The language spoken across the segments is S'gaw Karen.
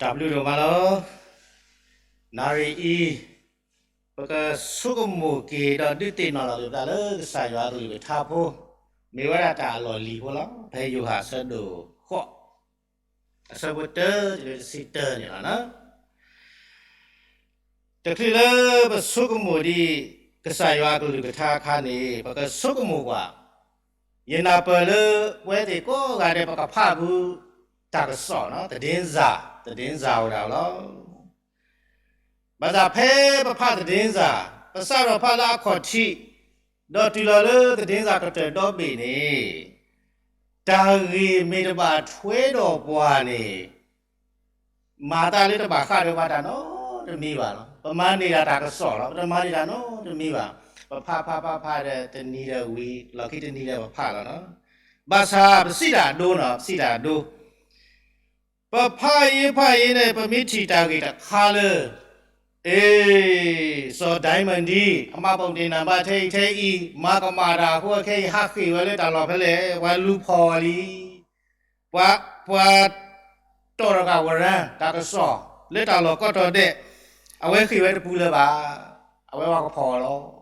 တၢ်ဘျုးဒိၣ်မးလီၤ. နၣ်ရံၣ်အံၤ ပကဆိကမိၣ်က့ၤဒီးဒုးသ့ၣ်နီၣ်လီၤက့ၤပသးလၢကစၢ်ယွၤအကလုၢ်ကထါဖိ, မ့ၢ်ဝဲဒၣ်တၢ်အလီၢ်လံၤဖိလီၤ. ဖဲယိၤဟၣ်အဆၢဒိၣ်ဃိး အဆၢဖိတၢတုၤလၢတဆံတၢန့ၣ်လီၤ. တချုးလၢပဆိကမိၣ်ဒ်ကစၢ်ယွၤအကလုၢ်ကထါအခါန့ၣ် ပကဆိကမိၣ်ကွၢ်, ယနၢ်ပၢၢ်လၢပဝဲသ့ၣ်ကိးဂၤဒဲး ပကဖးဖုတၢ်ကစီၣ်, သဒ့စၢ်, သဒ့စၢ်အိၣ်ဒၣ်လီၤ. ဘၣ်ဆၣ်ဖဲပဖးသဒ့စၢ်, ပစးထီၣ်ဖးလၢအခီၣ်ထံး, ဒီးတုၤလီၤလၢသဒ့စၢ်ကတၢၢ်ဒီဘ့ၣ်န့ၣ်, တၢ်ဂ့ၢ်မ့ၢ်တဘၣ်ထွဲဒီးပှၤန့ၣ် မၤသးလၢတဘၣ်ဃးဒီးပှၤတၢ်နီတမံၤဘၣ်လီၤ. ပမၤန့ၢ်ဒၣ်တၢ်ကစီၣ်လီၤ. ပတမၤန့ၢ်တၢ်နီတမံၤဘၣ်. ပဖးဖးဖးဖးဒီးတနံၤဒီးဝံၤ, လီၢ်ခံတနံၤဒီးပဖးလီၤ. ဘၣ်ဆၣ်ပစံးတၢ်အဒိနီၤ, ပစံးတၢ်အဒိ, ပဖးအံၤဖးအံၤန့ၣ် ပမ့ၢ်ထံၣ်တၢ်ဂ့ၢ်တခါလၢ အ့, စီၤဒၣ်မၣ်ဒံ အမၤပိာ်တ့ၢ်နၢ်ဘၣ်ထဲအံၤထဲအံၤ, မၤကမၣ်တၢ်အဃိ အခဲအံၤဟးဃ့ၢ်ဝဲလၢတၢ်လီၢ်ဖဲလဲၣ်, ပှၤလူၤဖီၣ်အီၤလံ. ပှၤ, ပှၤတီၣ်ထီၣ်ကၣ်ဝရၣ် တၢ်ကစီၣ် လၢတၢ်လီၢ်ကိးတီၤဒဲး, အဝဲဃ့ၢ်ဝဲတပူၤလၢၤဘၣ်. အဝဲပှၤကဖီၣ်အီၤလီၤ.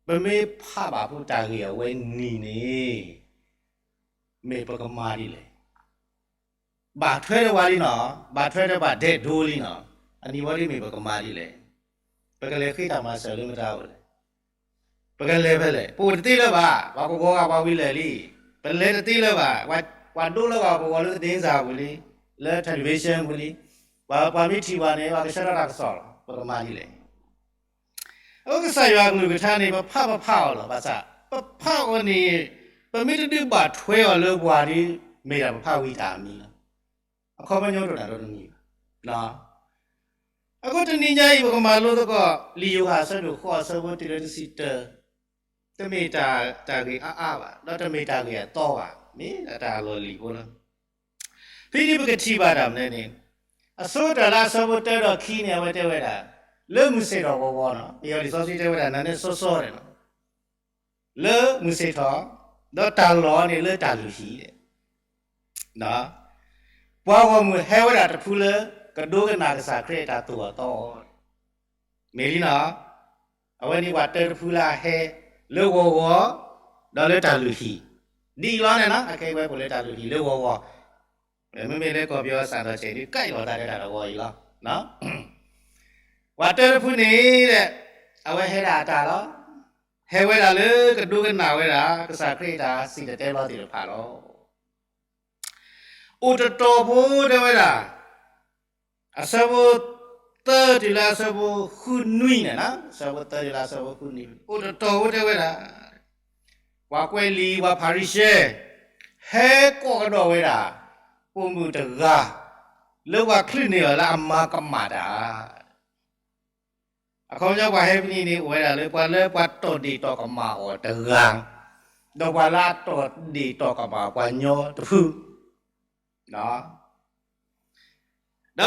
ပမ့ၢ်ဖးဘၣ်ဖုတၢ်ဂ့ၢ်အဝဲန့ၣ်န့ၣ်, မ့ၢ်ပကမၤဒ်လဲၣ်. ဘၣ်ထွဲဒီးပှၤလံနီၤ, ဘၣ်ထွဲဒီးပှၤဒဲးဒိလံနီၤ, အနံၤဝဲဒ်မ့ၢ်ပကမၤဒ်လဲၣ်. ပကလဲၤဃ့တၢ်မၤစၢၤလၢမတၤအိၣ်လဲၣ်. ပကလဲၤဖဲလဲၣ်. ပအိၣ်တသ့လၢၤဘၣ်, ပှၤကဝီၤဂၤပှၤဝံၤလဲၣ်လံ. ပလဲၤတသ့လၢၤဘၣ်, ပှၤဒိလၢပှၤကဝီၤလၢသဒ့စၢ်ပူၤလံ, လၢ television ပူၤလံ. ပှၤမ့ၢ်ထံၣ်ပှၤန့ၣ် ပှၤကဆှၢထီၣ်တၢ်ကစီၣ်လီၤ. ပကမၤဒ်လဲၣ်. အဃိကစၢ်ယွၤအကလုၢ်ကထါန့ၣ် ပဖးပဖးအီၤလီၤ. ဘၣ်ဆၣ် ပဖးအီၤန့ၣ် ပမ့ၢ်တဒုးဘၣ်ထွဲအီၤလၢပှၤဒီး မ့ၢ်ဒၣ်ပဖးဝံၤတၢ်အမံၤလီၤ. အခီပညီတအိၣ်တၢ်နီတမံၤဘၣ်. အဃိတနံၤညါအံၤ ပကမၤလိသကိး လံာ်ယိၤဟၣ်အဆၢဒိၣ်ဃိး အဆၢဖိတုၤလၢတဆံတၢ, တမ့ၢ်တၢ်ဂ့ၢ်အါအါဘၣ်, ဒီးတမ့ၢ်တၢ်ဂ့ၢ်အသီဘၣ်, မ့ၢ်ဒၣ်တၢ်အလီၢ်လံၤဖိလီၤ. ဖဲန့ၣ်ပကထံၣ်ဘၣ်တၢ်မနုၤန့ၣ်, အဆိကတၢၢ်လၢအဆၢဖိတၢဒီးခံန့ၣ် အဝဲတဲဝဲဒၣ်, လၢမုၢ်ဆ့ၣ်ထီၣ်ဂီၤဂီၤနီၤ, ပယီၤလံာ်စီဆှံတဲဝဲဒၣ် နၤန့ၣ်စီစီန့ၣ်လီၤ. လၢမုၢ်ဆ့ၣ်ထီၣ်, ဒီးတၢ်လီၢ်န့ၣ်လၢတၢ်လုၢ်ဟံၣ်, ပှၤဂီၢ်မုၢ်ဟဲဝဲဒၣ်တဖုလၢ ကဒိကနၣ်ကစၢ်ခရံာ်အတၢ်သိၣ်အသီအီၤ, မ့ၢ်လံနီၤ. အဝဲန့ၣ်ပှၤတၢတဖုလၢအဟဲ လၢဂီၤဂီၤ, ဒီးလၢတၢ်လုၢ်ဟံၣ်, ဒ်အံၤလီၤန့ၣ်နီၤ, အခဲအံၤဝဲပအိၣ်လၢတၢ်လုၢ်ဟံၣ်လၢဂီၤဂီၤ, မ့မ့ၢ်လၢကီၢ်ပယီၤစးထီၣ်ဆဲးဒုးကဲလီၤသးဒီးတၢ်တဂီၤအံၤလီၤ. ပှၤတၢတဖုန့ၣ်ဒီး အဝဲဟဲဒၣ်အတၢ်လီၤ. ဟဲဝဲဒၣ်လၢကဒိကနၣ်ဝဲဒၣ် ကစၢ်ခရံာ်အတၢ်စံၣ်တဲၤတဲလီၤသ့ၣ်တဖၣ်လီၤ. အိၣ်တတီၤဖိတဲဝဲဒၣ်, အဆၢဖိသၢတုၤလၢအဆၢဖိဃုနွံန့ၣ်, အဆၢဖိသၢတုၤလၢအဆၢဖိဃုနွံ, အိၣ်တတီၤဖိတဲဝဲဒၣ်, ပှၤကွဲးလံာ် ပှၤဖၤရံၤၡဲ ဟဲကိးကဒီးဝဲဒၣ် ပိာ်မုၣ်တဂၤ လၢပှၤချုးန့ၢ်အီၤလၢအမၤကမၣ်တၢ် အခီပညီပှၤဟဲဖဲန့ၣ်န့ၣ် အိၣ်ဝဲဒၣ်လၢပှၤလၢပှၤတီၢ်ဒ့ၣ်တီၢ်ကမၣ်အီၤတဂၤ, ဒီးပှၤလၢအတီၢ်ဒ့ၣ်တီၢ်ကမၣ်ပှၤညီတဖု, ဒီးပ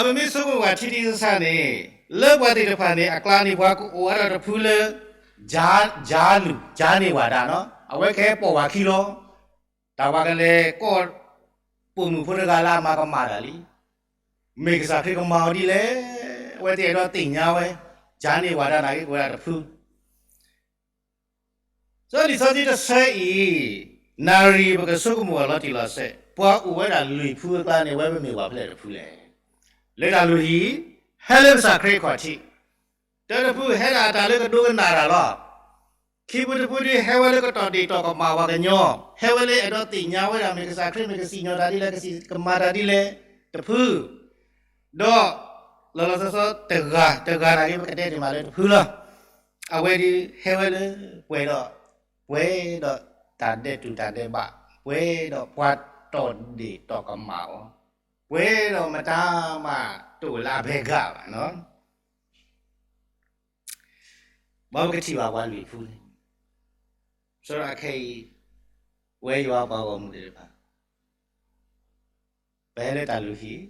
မ့ၢ်ဆိကမိၣ်ဝဲထံထံဆးဆးန့ၣ်, လၢပှၤသ့ၣ်တဖၣ်န့ၣ် အကျါန့ၣ် ပှၤကအိၣ်ဝဲဒၣ်တဖုလၢ ကၠါလူၢ်, ကၠါန့ၢ်ဝၤဒၣ်နီၤ, အဝဲကဟဲပိာ်ဝၤခံလီၤ. တၢ်ပှၤကလဲၤကိး ပိာ်မုၣ်ဖိတဂၤလၢအမၤကမၣ်တၢ်လံ, မ့ၢ်ကစၢ်ခရံာ်ကမၤအီၤဒ်လဲၣ်, အဝဲသ့ၣ်အဲၣ်ဒိးသ့ၣ်ညါဝဲ, ကၠါန့ၢ်ဝၤဒၣ်နာ်က့ ကဝဲဒၣ်တဖု စီၤလံာ်စီဆှံတဆၢအံၤ, နၣ်ရံၣ်ပကဆိကမိၣ်အီၤလီၤတံၢ်လီၤဆဲး, ပှၤအိၣ်ဝဲဒၣ်လွံၢ်ဖုအကျါန့ၣ် ဝဲပမ့ၢ်ပှၤဖဲလဲၣ်တဖုလဲၣ်. လၢတၢ်လုၢ်ဟံၣ်, ဟဲလၢကစၢ်ခရံာ်အခီၣ်ထံး, တၢတဖုဟဲဒၣ်အတၢ်လၢကဒိကနၣ်တၢ်လီၤ. ခံဖုတဖုဒုးဟဲဝဲလၢကတီၢ်ဒ့ၣ်တီၢ်ကမၣ်ပှၤကညီ, ဟဲဝဲလၢအဲၣ်ဒိးသ့ၣ်ညါဝဲဒၣ် မ့ၢ်ကစၢ်ခရံာ်မ့ၢ်ကစံၣ်ညီၣ်တၢ်ဒ်လဲၣ် ကစံၣ်ကမၤတၢ်ဒ်လဲၣ်, တဖု ဒီး လီၤလီၤဆီဆီတဂၤ, တဂၤနာ်က့ ပကတဲတ့ၢ်မးလၢတဖုလီၤ. အဝဲဒုးဟဲဝဲလၢ ပှဲၤဒီး, ပှဲၤဒီးတၢ်ဒဲးတူၢ်တၢ်ဒဲးဘး, ပှဲၤဒီးပှၤတီၢ်ဒ့ၣ်တီၢ်ကမၣ်အီၤ, ပှဲၤဒီးမတၤမးတအိၣ်လၢအဖီလာ်ဘၣ်နီၤ. ဘၣ်ပကထံၣ်ဘၣ်ပှၤလွံၢ်ဖုန့ၣ်, စီၤအခဲအံၤ, ဝဲယွၤပှၤဂီၢ်မုၢ်သ့ၣ်တဖၣ် ပဟဲလၢတၢ်လုၢ်ဟံၣ်,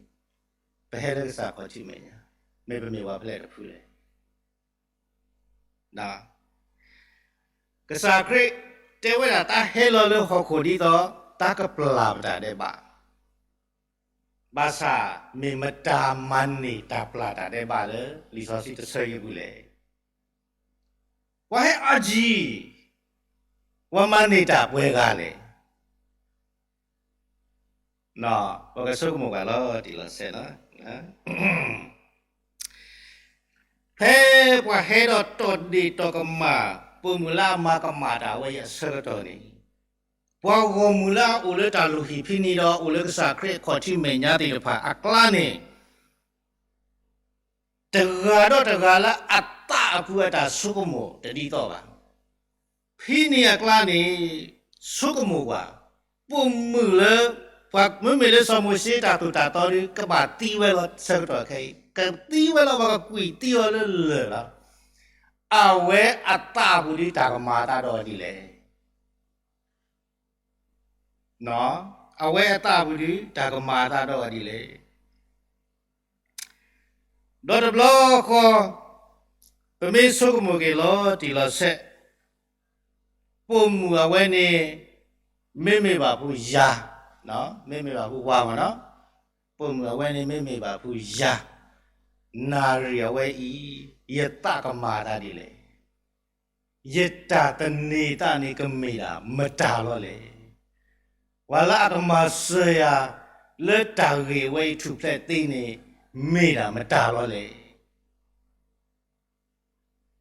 ပဟဲလၢကစၢ်ခီၣ်ထံးမဲာ်ညါ, မ့ၢ်ပမ့ၢ်ပှၤဖဲလဲၣ်တဖုလဲၣ်. ကစၢ်ခရံာ်တဲဝဲဒၣ် တၢ်ဟဲလီၤလၢဟီၣ်ခိၣ်ဒ်သိး တၢ်ကပျၢ်ပတၢ်ဒဲးဘး, ဘၣ်ဆၣ်မ့ၢ်မတၤမၤန့ၢ်တၢ်ပျၢ်တၢ်ဒဲးဘးလၢ လံာ်စီဆှံတဆၢအံၤအပူၤလဲၣ်. ပှၤဟဲအီၣ်ကံၢ်, ပှၤမၤန့ၢ်တၢ်ပှဲၤဂၤလဲၣ်. ပကဆိကမိၣ်ကွၢ်လီၤတံၢ်လီၤဆဲးလီၤ. ဖဲပှၤဟဲဒီးတီၢ်ဒ့ၣ်တီၢ်ကမၣ် ပိာ်မုၣ်လၢအမၤကမၣ်တၢ်ဝဲအံၤအဆၢကတီၢ်န့ၣ်, ပှၤဂီၢ်မုၢ်လၢအအိၣ်လၢတၢ်လုၢ်ဟံၣ်ဖံနံၤဒီးအိၣ်လၢကစၢ်ခရံာ်အခီၣ်ထံးမဲာ်ညါသ့ၣ်တဖၣ်အကျါန့ၣ် တဂၤဒီးတဂၤလၢအသးအပူၤအတၢ်ဆိကမိၣ်တဒ်သိးဘၣ်. ဖံနံၤအကျါန့ၣ် ဆိကမိၣ်ကွၢ်, ပိာ်မုၣ်လၢ ပှၤမ့မ့ၢ်လၢစီၤမိၤၡ့တၢ်သိၣ်တၢ်သီဒီး ကဘၣ်သံဝဲလီၤဆၢကတီၢ်ခဲအံၤ, ကသံဝဲလီၤ ပှၤကကွံာ်သံအီၤလၢလၢၢ်လီၤ. အဝဲအသးအပူၤဒီးတၢ်ကမၤအသးဒီးအီၤဒ်လဲၣ်. အဝဲအသးအပူၤဒီးတၢ်ကမၤအသးဒီးအီၤဒ်လဲၣ်. ဒီးတဘျီဃီ ပမ့ၢ်ဆိကမိၣ်က့ၤလီၤတံၢ်လီၤဆဲး, ပိာ်မုၣ်အဝဲန့ၣ် မ့မ့ၢ်ဘၣ်ဖုယၤ, မ့မ့ၢ်ဘၣ်ဖုဝါမးနီၤ, ပိာ်မုၣ်အဝဲန့ၣ်မ့မ့ၢ်ဘၣ်ဖုယၤ, နၣ်ရံၣ်အဝဲအံၤ ယသးကမၤအသးဒ်လဲၣ်. ယတၢ်သန့ၤသးန့ၣ်ကမ့ၢ်ဒၣ်မတၤလီၤလဲၣ်. ပှၤလၢအကမၤစၢၤယၤ လၢတၢ်ဂ့ၢ်ဝဲအံၤထူၣ်ဖျဲးသ့န့ၣ် မ့ၢ်ဒၣ်မတၤလီၤလဲၣ်.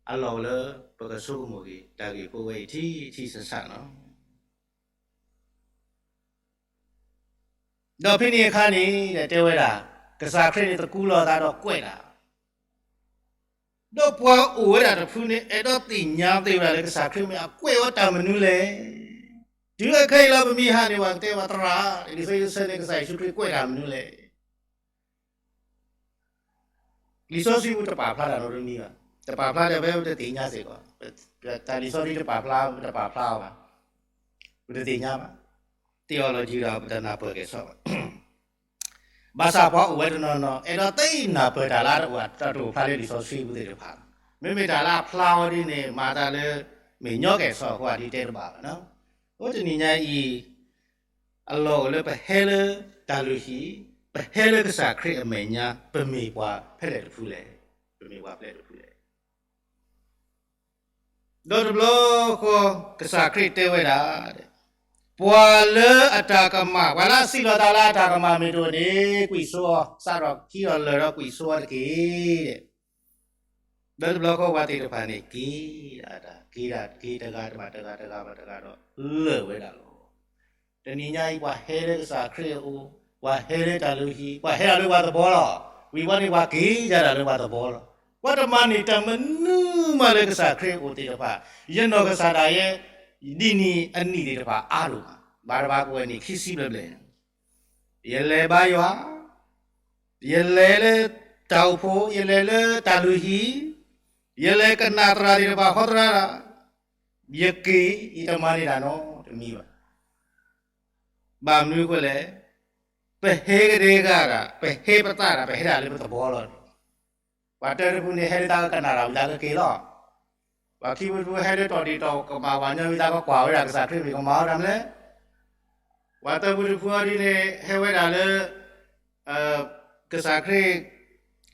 အလီၢ်အိၣ်လၢပကဆိကမိၣ်က့ၤ တၢ်ဂ့ၢ်ဖိဝဲအံၤထံထံဆးဆးနီၤ. ဒီးဖဲန့ၣ်အခါန့ၣ် တဲဝဲဒၣ် ကစၢ်ခရံာ်န့ၣ်သကူလီၤသးဒီးကွဲးတၢ် ဒီးပှၤအိၣ်ဝဲဒၣ်တဖုန့ၣ် အဲၣ်ဒိးသ့ၣ်ညါသ့ဝဲဒၣ်လၢကစၢ်ခရံာ်မ့ၢ်အကွဲးအီၤတၢ်မနုၤလဲၣ်. တုၤခဲအံၤလီၤပမ့ၢ်ဟးန့ၣ် ပှၤကတဲပှၤသရၣ်, လံာ်စီဆှံဆၢန့ၣ်ကစၢ်ယ့ၣ်ၡူးခရံာ်ကွဲးတၢ်မနုၤလဲၣ်. လံာ်စီဆှံပူၤတပာ်ဖျါတၢ်နီတမံၤဘၣ်. တပာ်ဖျါဒီးဖဲပတသ့ၣ်ညါစ့ၢ်ကီး, တၢ်လံာ်စီဆှံတပာ်ဖျါ တပာ်ဖျါအီၤဘၣ်. ပတသ့ၣ်ညါဘၣ်. theology ဒီးပတနၢ်ပၢၢ်ကဲၣ်ဆိးဘၣ်. ဘၣ်ဆၣ်ပှၤအိၣ်ဝဲတနီၤနီၤ အဲၣ်ဒိးသ့ၣ်နီၣ်ပၢၢ်တၢ်လၢအတအိၣ်ဖျါလၢလံာ်စီဆှံပူၤသ့ၣ်တဖၣ်, မ့မ့ၢ်တၢ်လၢအဖျါအီၤဒ်န့ၣ် မၤတၢ်လၢ မ့ၢ်ညီကဲၣ်ဆိးအဃိ အဒ်တဲတဘၣ်ဘၣ်နီၤ. အိၣ်တနံၤညါအံၤ အလီၢ်အိၣ်လၢပဟဲလၢတၢ်လုၢ်ဟံၣ်, ပဟဲလၢကစၢ်ခရံာ်အမဲာ်ညါ ပမ့ၢ်ပှၤဖဲလဲၣ်တဖုလဲၣ်, ပမ့ၢ်ပှၤဖဲလဲၣ်တဖုလဲၣ်. ဒီးတဘျီဃီ ကစၢ်ခရံာ်တဲဝဲဒၣ်, ပှၤလၢအတၢ်ကမၣ်, ပှၤလၢအစံးလီၤသးလၢအတၢ်ကမၣ်မ့ၢ်တအိၣ်န့ၣ် ကွံာ်ဆိအီၤ, စးထီၣ်ခံဒီးလၢာ်ဒီးကွံာ်ဆိအီၤတက့ၢ်. ဒီးတဘျီဃီပှၤသ့ၣ်တဖၣ်န့ၣ် က့ၤဒၣ်တၢ်, က့ၤဒၣ်က့ၤတဂၤဘၣ်တဂၤ တဂၤဘၣ်တဂၤဒီးလၢာ်ဝဲဒၣ်လီၤ. တနံၤညါအံၤ ပှၤဟဲလၢကစၢ်ခရံာ်အအိၣ်, ပှၤဟဲလၢတၢ်လုၢ်ဟံၣ်, ပှၤဟဲဒၣ်လၢပှၤသဘီလီၤ. ဝံၤဝဲန့ၣ် ပှၤက့ၤဒၣ်လၢပှၤသဘီလီၤ. ပှၤတမၤန့ၢ်တၢ်မနုၤမးလၢကစၢ်ခရံာ်အအိၣ်သ့ၣ်တဖၣ်, ယနီၢ်ကစၢ်ဒၣ်ယဲ ဒ်န့ၣ်အနံၣ်သ့ၣ်တဖၣ်အါဒိၣ်မး, ဘၣ်တဘၣ်ကဝဲၢ်နံၣ်ခံဆံဘျဲၣ်ဘျဲၣ်, ယလဲၤဘါယွၤ, ယလဲၤလၢတၢ်အိၣ်ဖှိၣ်, ယလဲၤလၢတၢ်လုၢ်ဟံၣ်, ယလဲၤကနၣ်သရၣ်သ့ၣ်တဖၣ်ဟီသရၣ်, ယက့ၤ, ယတမၤန့ၢ်တၢ်နီတမံၤဘၣ်. ဘၣ်မနုၤအဃိလဲၣ်, ပဟဲကဒဲကဒၣ်, ပဟဲပသးဒၣ်, ပဟဲဒၣ်လၢပသဘီလီၤ. ပှၤတၢတဖုန့ၣ် ဟဲလၢတၢ်ကနၣ်တၢ်ဝံသးကက့ၤလီၤ. ပှၤခံဖုတဖုဟဲလၢတီၢ်ဒ့ၣ်တီၢ်ကမၣ် ပှၤညီဝံသးကကွၢ်ဝဲဒၣ်ကစၢ်ခရံာ်မ့ၢ်ကမၤဝဲဒၣ်မနုၤလဲၣ်. ပှၤသၢဖုတဖုအံၤဒ်န့ၣ် ဟဲဝဲဒၣ်လၢ ကစၢ်ခရံာ်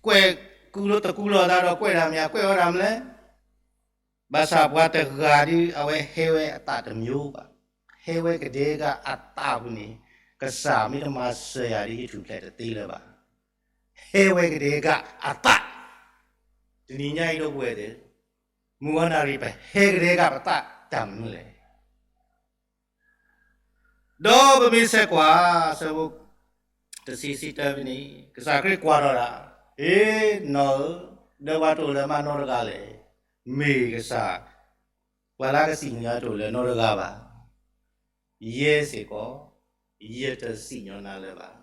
ကွဲးကူလီၤသကူလီၤသးဒီးကွဲးတၢ်မ့ၢ် အကွဲးဝဲဒၣ်မနုၤလဲၣ်. ဘၣ်ဆၣ်ပှၤတဂၤဒီး အဝဲဟဲဝဲအသးတမျိုးဘၣ်. ဟဲဝဲကဒဲကဒၣ်အသးပူၤန့ၣ် ကစၢ်မ့ၢ်တမၤစၢၤယၤဒီးယထူၣ်ဖျဲးတသ့လၢၤဘၣ်. ဟဲဝဲကဒဲကဒၣ်အသး. တနံၤညါအံၤဒီပုၢ်ဝဲၢ်သ့ၣ်, မုၢ်ဂီၤနၣ်ရံၣ်ပဟဲကဒဲကဒၣ်ပသးတၢ်မနုၤလဲၣ်. ဒီးပမ့ၢ်ဆဲးကွၢ် ဆၢဖိ တဆံ ဆံတၢဖဲန့ၣ် ကစၢ်ခရံာ်ကွၢ်ထီၣ်ဒၣ်, ဧ့, နီၢ်ဧၢ, ဒီးပှၤတအိၣ်လၢၤမးနီတဂၤလဲၣ်. မ့ၢ်ကစၢ်, ပှၤလၢကစံၣ်ညီၣ်တအိၣ်လၢၤနီတဂၤဘၣ်. ယဲစ့ၢ်ကီး ယတစံၣ်ညီၣ်နၤလၢၤဘၣ်.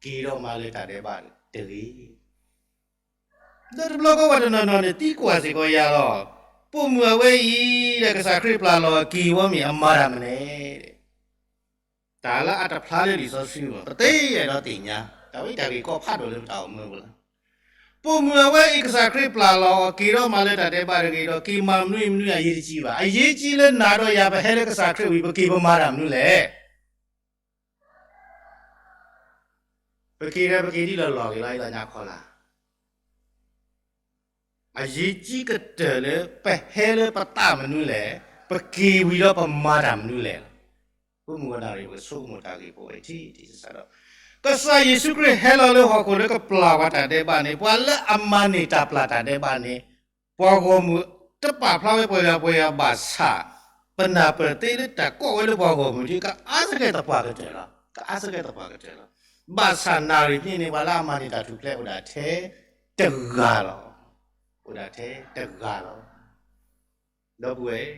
က့ၤဒီးမၤလၢတၢ်ဒဲးဘးတဂ့ၤ. ဒီးတဘျီဃီပှၤတနီၤနီၤန့ၣ် သံကွၢ်စ့ၢ်ကီးယၤလီၤ. ပိာ်မုၣ်အဝဲအံၤ ဒီးကစၢ်ခရံာ်ပျၢ်လီၤအက့ၤဝဲ မ့ၢ်အမၤတၢ်မနုၤလဲၣ်. တၢ်လၢအတဖျါလၢလံာ်စီဆှံဘၣ် ပသ့အဲၣ်ဒိးသ့ၣ်ညါ, တၢ်ဝဲတၢ်ဂ့ၢ်ကီဖးဒိၣ်လၢပတၢ်အိၣ်မူပူၤလီၤ. ပိာ်မုၣ်အဝဲအံၤ ကစၢ်ခရံာ်ပျၢ်လီၤအက့ၤဒီးမၤလၢတၢ်ဒဲးဘးတဂ့ၤဒီး က့ၤမၤမနုၤမနုၤအရေးတကြီးဘၣ်. အရေးကြီးလၢနၤဒီးယၤ ပဟဲလၢကစၢ်ခရံာ်ဝံၤ ပက့ၤပမၤတၢ်မနုၤလဲၣ်. ပက့ၤဒီးပက့ၤဒ်လီၤလီၤဂ့ၤလီၤ လၢညါခီလာ် အရေးကြီးကတၢၢ်လၢ ပဟဲလၢပသးမနုၤလဲၣ်, ပက့ၤဝံၤဒီးပမၤတၢ်မနုၤလဲၣ်လီၤ. ပမုၢ်ဂီၤနၣ်ရံၣ် ပကဆိကမိၣ်တၢ်ဂ့ၢ်ဖိဝဲထံထံဆးဆးဒီး ကစၢ်ယ့ၣ်ၡူးခရံာ်ဟဲလီၤလၢဟီၣ်ခိၣ်လၢကပျၢ်ပှၤတၢ်ဒဲးဘးန့ၣ် ပှၤလၢအမၤန့ၢ်တၢ်ပျၢ်တၢ်ဒဲးဘးန့ၣ် ပှၤဂီၢ်မုၢ်တပာ်ဖျါဝဲပှဲၤဂၤပှဲၤဂၤဘၣ်ဆၣ် ပနၢ်ပၢၢ်သ့လၢတၢ်ကိးဝဲလၢပှၤဂီၢ်မုၢ်ဒ် ကအါစကဲတပှၢ်ကတၢၢ်လီၤ. ကအါစကဲတပှၢ်ကတၢၢ်လီၤ. ဘၣ်ဆၣ်နၣ်ရံၣ်ဖဲန့ၣ် ပှၤလၢအမၤန့ၢ်တၢ်ထူၣ်ဖျဲးအိၣ်ဒၣ်ထဲတဂၤလီၤ. အိၣ်ဒၣ်ထဲတဂၤလီၤ. ဒီပုၢ်ဝဲၢ်,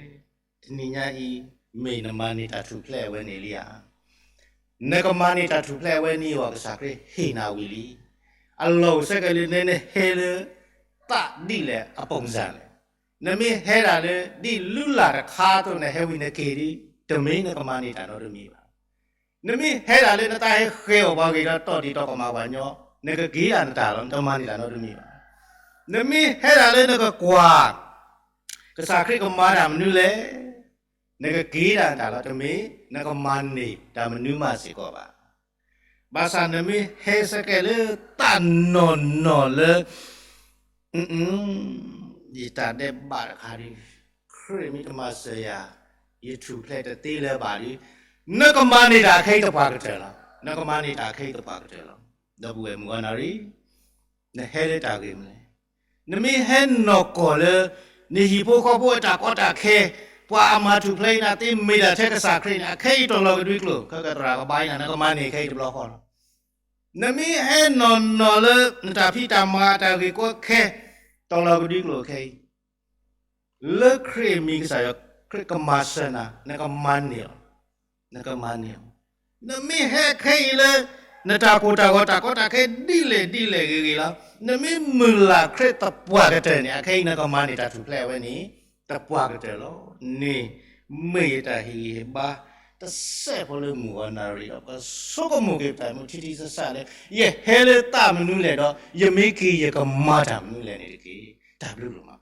တနံၤညါအံၤ မ့ၢ်နမၤန့ၢ်တၢ်ထူၣ်ဖျဲးအဝဲန့ၣ်လံဧါ. နကမၤန့ၢ်တၢ်ထူၣ်ဖျဲးအဝဲန့ၣ်အဂီၢ် ကစၢ်ခရံာ်ဟ့ၣ်နၤဝံၤလံ. အလီၢ်အိၣ်ဆၢက့ၤလၢ နဟဲလၢ သးဒ်လဲၣ်အပူၤစၢ်လဲၣ်. နမ့ၢ်ဟဲဒၣ်လၢ ဒ်လုၢ်လၢ်တခါအသိး နဟဲဝံၤနက့ၤဒ် တမ့ၢ်နကမၤန့ၢ်တၢ်နီတမံၤဘၣ်. နမ့ၢ်ဟဲဒၣ်လၢ နတၢ်ဟဲဃဲၤအီၣ်ပှၤဂ့ၤဒီး တီၢ်ဒံးတီၢ်ကမၣ်ပှၤညီ, နကက့ၤဒၣ်နတၢ်လီၤ. နတမၤန့ၢ်တၢ်နီတမံၤဘၣ်. နမ့ၢ်ဟဲဒၣ်လၢ နကကွၢ် ကစၢ်ခရံာ်ကမၤတၢ်မနုၤလဲၣ်, နကက့ၤဒၣ်နတၢ်လီၤ. တမ့ၢ် နကမၤန့ၢ်တၢ်မနုၤမးစ့ၢ်ကီးဘၣ်. ဘၣ်ဆၣ်နမ့ၢ်ဟဲဆၢက့ၤလၢ သးနီၢ်နီၢ်လၢ ယတၢ်ဒဲးဘးတခါဒီး ခရံာ်မ့ၢ်တမၤစၢၤယၤ, ယထူၣ်ဖျဲးတသ့လၢၤဘၣ်ဒီး နကမၤန့ၢ်တၢ်ခဲအံၤသပှၢ်ကတၢၢ်လီၤ. နကမၤန့ၢ်တၢ်ခဲအံၤသပှၢ်ကတၢၢ်လီၤ. ဒီပုၢ်ဝဲၢ်မုၣ်ဂီၤနၣ်ရံၣ်, နဟဲလၢတၢ်ဂ့ၢ်မနုၤလဲၣ်. နမ့ၢ်ဟဲနီၢ်ကီၢ်လၢ နဟံၣ်ဖိဃီဖိအတၢ်ကီတၢ်ခဲ, ပှၤအမၤထူၣ်ဖျဲးနၤသ့မ့ၢ်ဒၣ်ထဲကစၢ်ခရံာ်န့ၣ် အခဲအံၤတီၢ်လီၤကဒွံကျိာ်, ခဲကသရၣ်ကဘါအံၤနၤ နကမၤန့ၢ်ခဲအံၤတဘျီဃီလီၤ. နမ့ၢ်ဟဲနီၢ်နီၢ်လၢ နတၢ်ဖံးတၢ်မၤအတၢ်ဂ့ၢ်ကီခဲ, တီၢ်လီၤကဒွံကျိာ်ခဲအံၤ လၢခရံာ်အမံၤ ကစၢ်ယွၤခရံာ်ကမၤစၢၤနၤ, နကမၤန့ၢ်အီၤ, နကမၤန့ၢ်အီၤ. နမ့ၢ်ဟဲခဲအံၤလၢ နတၢ်ကိၢ်တၢ်ဂီၤတၢ်ကီတၢ်ခဲဒ်လဲၣ်ဒ်လဲၣ်ဂ့ၤဂ့ၤလီၤ. နမ့ၢ်မုၢ်လၢ်ခရံာ်သပှၢ်ကတၢၢ်န့ၣ် အခဲအံၤနကမၤန့ၢ်တၢ်ထူၣ်ဖျဲးအဝဲန့ၣ် သပှၢ်ကတၢၢ်လီၤ. န့ၣ် မ့ၢ်ယတၢ်ဟ့ၣ်ဂံၢ်ဟ့ၣ်ဘါ တစဲးဖိလၢမုၢ်ဂီၤနၣ်ရံၣ်ဒီး ပဆိကမိၣ်က့ၤပတၢ်မုၢ်ထံထံဆးဆးလၢ ယဟဲလၢသးမနုၤလဲၣ်ဒီး ယမ့ၢ်က့ၤယကမၤတၢ်မနုၤလဲၣ်န့ၣ်တက့ၢ်. တၢ်ဘျုးဒိၣ်မး.